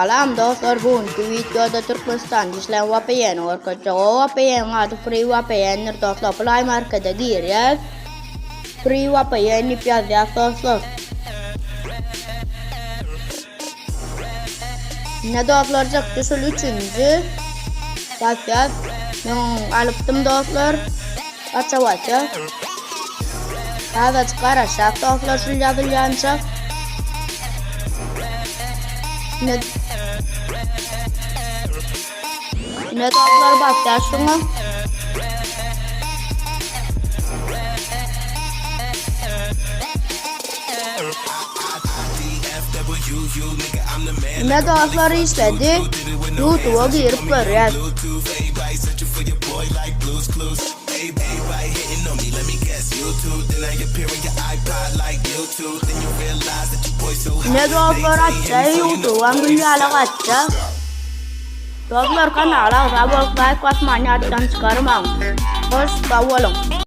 Salam dostlar bu günki wideoda Türkmenistanda işleýän VPN görkezjek. O VPN ady Free VPN-dir dostlar. Play Markete girýäs. Free VPN diýip ýazýas dostlar. Ne dostlar çykdy şul üçünji. Basýas. Men alypdym dostlar. Gaça basýas. Azajyk garaşýas dostlar şul ýazylýança. Ne Ne dostlar basýas şuňa. Ne dostlar işledi. YouTube'a girip görýäs. Ne dostlar açja YouTube'am gül ýaly gaçja. Dostlar kanala agza bolup like basmany ýatdan çykarmaň. Hoş sag boluň.